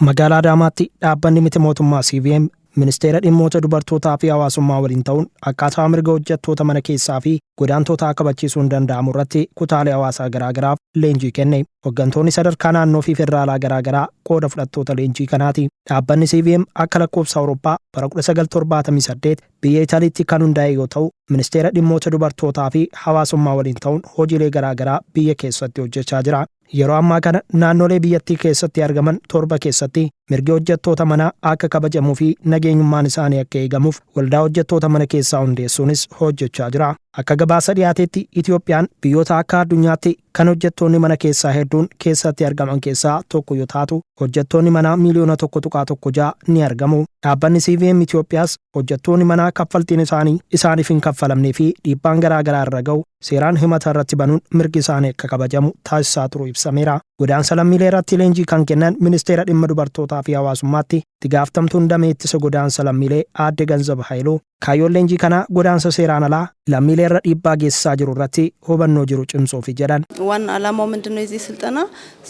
Magaalaa Adaamaatti dhaabbanni miti mootummaa CVM Ministeera Dhimmoota Dubartootaa fi Hawaasummaa waliin ta'uun akkaataa mirga hojjettoota mana keessaa fi godaantootaa kabachiisuun danda'amu irratti kutaalee hawaasaa garaagaraaf leenjii kenne. Hooggantoonni sadarkaa naannoo fi federaalaa garaagaraa qooda fudhattoota leenjii kanaati. Dhaabbanni CVM akka lakkoofsa Awurooppaa bara 1978 biyya Itaaliitti kan hundaa'e yoo ta'u, Ministeera Dhimmoota Dubartootaa fi Hawaasummaa waliin ta'uun hojiilee garaagaraa biyya keessatti hojjechaa jira. Yeroo ammaa kana naannolee biyyattii keessatti argaman 7 keessatti mirgi hojjettoota manaa akka kabajamuu fi nageenyummaan isaanii akka eegamuuf waldaa hojjettoota mana keessaa hundeessuunis hojjechaa jira. Akka gabaasa dhiyaatetti Itoophiyaan biyyoota akka addunyaatti kan hojjettoonni mana keessaa hedduun keessatti argaman keessaa tokko yoo taatu, hojjettoonni manaa miiliyoona 1.16 ni argamu. Dhaabbanni CVM Itoophiyaas hojjettoonni manaa kaffaltiin isaanii isaaniif hin kaffalamnee fi dhiibbaan garaagaraa irra ga'u seeraan himata irratti banuun mirgi isaanii akka kabajamu taasisaa turuu ibsameera. Godaansa lammiilee irratti leenjii kan kennan Ministeera Dhimma Dubartootaa fi Hawaasummaatti itti gaafatamtuun damee ittisa godaansa lammiilee Aadde Ganzab Hayiluu, kaayyoon leenjii kanaa godaansa seeraan alaa lammiilee irra dhiibbaa geessisaa jiru irratti hubannoo jiru cimsuufi jedhan. ዋና ዓላማው ምንድን ነው? የዚህ ስልጠና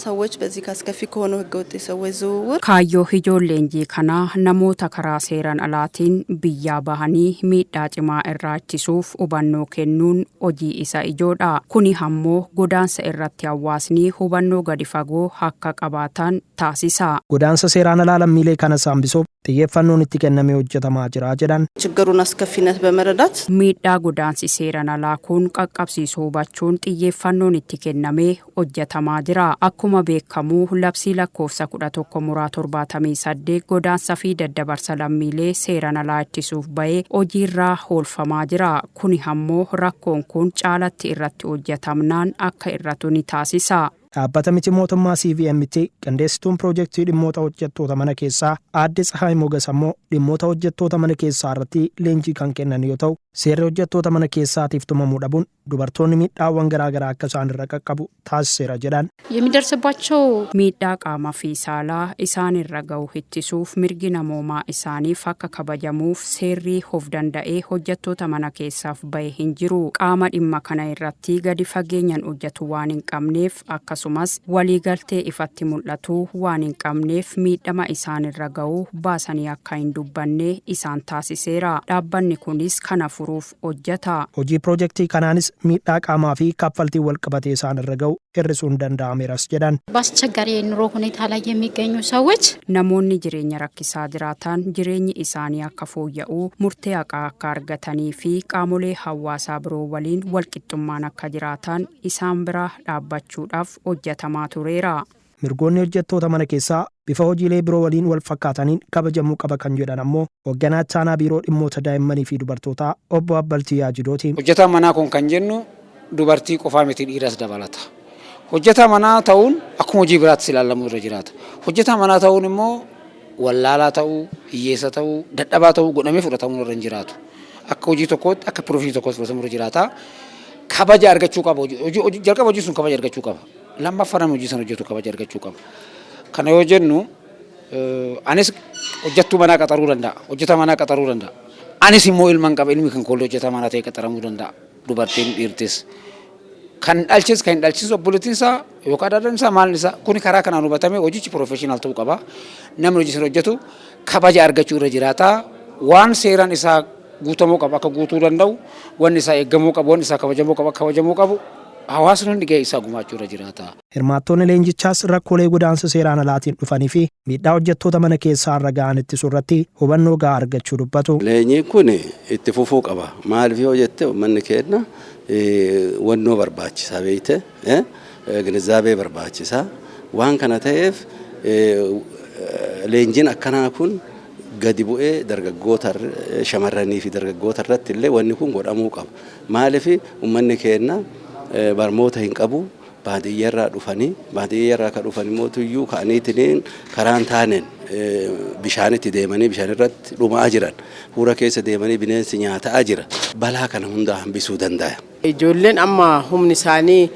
ሰዎች በዚህ ከአስከፊ ከሆነው ህገወጥ የሰዎች ዝውውር Kaayyoo ijoon leenjii kanaa namoota karaa seeraan alaatiin biyyaa bahanii miidhaa cimaa irraa ittisuuf hubannoo kennuun hojii isa ijoodha. Kuni ammoo godaansa irratti hawaasni hubannoo gadi fagoo akka qabaatan taasisa. Godaansa seeraan alaa lammiilee kana hambisuuf xiyyeeffannoon itti kennamee hojjetamaa jira jedhan. ችግሩን አስከፊነት በመረዳት Miidhaa godaansi seeraan alaa kun qaqqabsiisu hubachuun xiyyeeffannoon itti kennamee hojjetamaa jira. Akkuma beekamu labsii lakkoofsa 11/78 godaansa fi daddabarsa lammiilee seeraan alaa ittisuuf bahee hojiirraa oolfamaa jira. Kuni ammoo rakkoon kun caalatti irratti hojjetamnaan akka irratu ni taasisa. Dhaabbata miti mootummaa CVM'tti qindeessituun piroojeektii dhimmoota hojjettoota mana keessaa Aadde Tsahaay Mogas ammoo dhimmoota hojjettoota mana keessaa irratti leenjii kan kennan yoo ta'u, seerri hojjettoota mana keessaatiif tumamuu dhabuun dubartoonni miidhaawwan garaagaraa akka isaan irra qaqqabu taasiseera jedhan. የሚደርስባቸው Miidhaa qaamaa fi saalaa isaan irra ga'u ittisuuf, mirgi namoomaa isaaniif akka kabajamuuf seerri of danda'ee hojjettoota mana keessaaf bahe hin jiru. Qaama dhimma kana irratti gadi fageenyaan hojjetu waan hin qabneef, akkasumas waliigaltee ifatti mul'atu waan hin qabneef, miidhama isaan irra ga'u baasanii akka hin dubbanne isaan taasiseera. Dhaabbanni kunis kana furuuf hojjeta. Hojii piroojeektii kanaanis miidhaa qaamaa fi kaffaltii wal qabatee isaan irra ga'u hir'isuun danda'ameeras jedhan. በአስቸጋሪ የኑሮ ሁኔታ ላይ የሚገኙ ሰዎች Namoonni jireenya rakkisaa jiraatan jireenyi isaanii akka fooyya'u, murtee haqaa akka argatanii fi qaamolee hawaasaa biroo waliin walqixxummaan akka jiraatan isaan bira dhaabbachuudhaaf hojjetamaa tureera. Mirgoonni hojjettoota mana keessaa bifa hojiilee biroo waliin wal fakkaataniin kabajamuu qaba kan jedhan ammoo hoogganaa ittaanaa biiroo dhimmoota daa'immanii fi dubartootaa Obbo Abbaltii Yaajidooti. Hojjetaa manaa kun kan jennu dubartii qofaa miti, dhiiras dabalata. Hojjetaa manaa ta'uun akkuma hojii biraatti ilaalamuu irra jiraata. Hojjetaa manaa ta'uun immoo wallaalaa ta'uu, hiyyeessa ta'uu, dadhabaa ta'uu godhamee fudhatamuu irra hin jiraatu. Akka hojii tokkootti, akka profession tokkootti fudhatamuu irra jiraata. Kabaja argachuu qaba. Jalqaba hojii sun kabaja argachuu qaba. Lammaffaa namni hojii sana hojjetu kabaja argachuu qaba. Kana yoo jennu, anis hojjettuu manaa qaxaruu danda'a. Hojjetaa manaa qaxaruu danda'a. Anis immoo ilman qaba, ilmi kan koollee hojjetaa manaa ta'e qaxaramuu danda'a. Dubartiin dhiirtis. Kan dhalches, kan hin dhalchis, obboleettiin isaa yookaan adaadaan isaa maal isaa kuni karaa kanaan hubatamee hojichi professional ta'uu qaba. Namni hojii sana hojjetu kabaja argachuu irra jiraata. Waan seeraan isaa guutamuu qabu akka guutuu danda'u, wanni isaa eeggamuu qabu, wanni isaa kabajamuu qabu akka kabajamuu qabu, hawaasni hundi gahee isaa gumaachuu irra jiraata. Hirmaattoonni leenjichaas rakkoolee godaansa seeraan alaatiin dhufanii fi miidhaa hojjettoota mana keessaa irra ga'an ittisuu irratti hubannoo gahaa argachuu dubbatu. Leenjiin kun itti fufuu qaba. Maaliif yoo jette, uummanni keenya wannoo barbaachisaa beeyte, ግንዛቤ barbaachisaa. Waan kana ta'eef leenjiin akkanaa kun gadi bu'ee dargaggoota, shamarranii fi dargaggoota irratti illee wanni kun godhamuu qaba. Maaliif, uummanni keenya barmoota hin qabu, baadiyyaarraa dhufanii, baadiyyaarraa kan dhufan immoo tuyyuu ka'aniitiin karaan taaneen bishaanitti deemanii bishaan irratti dhumaa jiran, huura keessa deemanii bineensi nyaataa jira. Balaa kana hundaa hambisuu danda'a. Ijoolleen amma humni isaanii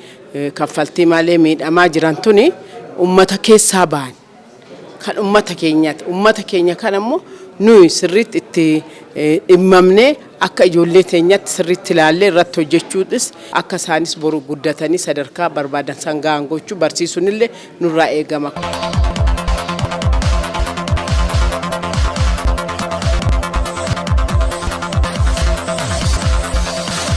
kaffaltii malee miidhamaa jiran tuni ummata keessaa ba'an kan ummata keenyaati. Ummata keenya kan ammoo nuyi sirriitti itti dhimmamnee akka ijoollee teenyatti sirriitti ilaallee irratti hojjechuudhis, akka isaanis boru guddatanii sadarkaa barbaadan san gahan gochuu barsiisuun illee nurraa eegama.